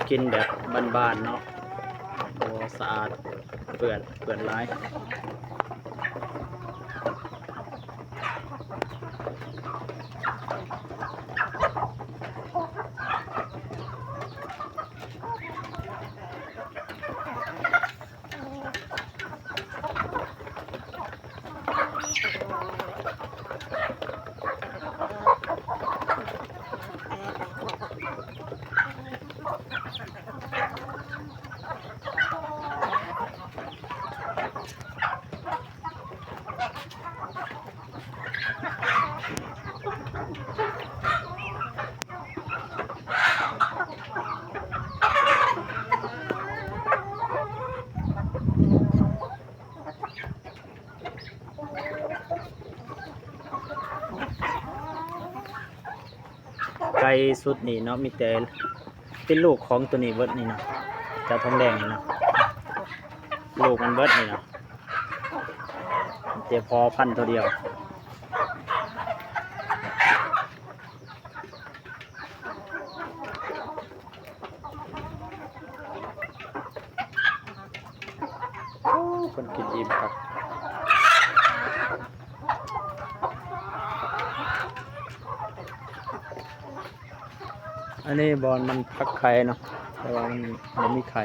ກິນແບບບ້ານໆເນາະ ບໍ່ສະອາດ ເປື້ອນ ເປື້ອນຫຼາຍ. ໄກ່ຊຸດນີ້ເນາະ ມີແຕ່ເປັນລູກຂອງໂຕນີ້ເບິດນີ້ເນາະ ເຈົ້າທອງແດງນີ້ເນາະ ລູກມັນເບິດນີ້ເນາະ ມີແຕ່ພໍ່ພັນໂຕດຽວ. ໂອ້ ເພິ່ນກິນອີ່ມຄັກ. ອັນນີ້ບ່ອນມັນພັກໄຂ່ເນາະ ແຕ່ວ່າມັນບໍ່ມີໄຂ່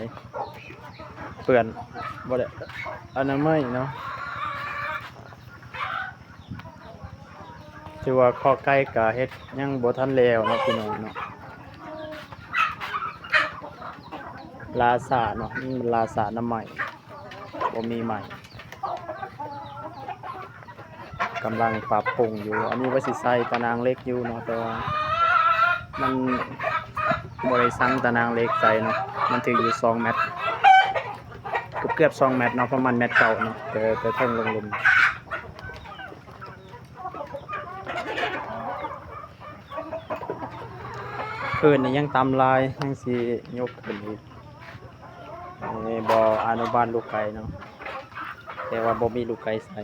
ເປື້ອນ ບໍ່ໄດ້ອະນາໄມເນາະ. ຖືວ່າຄອກໄກ່ກະເຮັດຍັງບໍ່ທັນແລ້ວເນາະ ພີ່ນ້ອງເນາະ ລ່າຊ້າເນາະ ມັນລ່າຊ້ານຳໄມ້ ບໍ່ມີໄມ້ ກຳລັງປັບປຸງຢູ່. ອັນນີ້ວ່າຊິໃສ່ຕາໜ່າງເຫຼັກຢູ່ເນາະ ແຕ່ວ່າມັນບໍ່ໄດ້ສັງຕາໜ່າງເຫຼັກໃສ່ເນາະ ມັນຖືກຢູ່ສອງແມັດ ເກືອບໆສອງແມັດເນາະ ປະມານແມັດເກົ້າເນາະ ແຕ່ ແຕ່ເທິງລົງລຸ່ມ. ຄືນນີ້ຍັງຕ່ຳຫຼາຍ ຍັງຊິຍົກຂຶ້ນອີກ. ອັນນີ້ບໍ່ອະນຸບານລູກໄກ່ເນາະ ແຕ່ວ່າບໍ່ມີລູກໄກ່ໃສ່.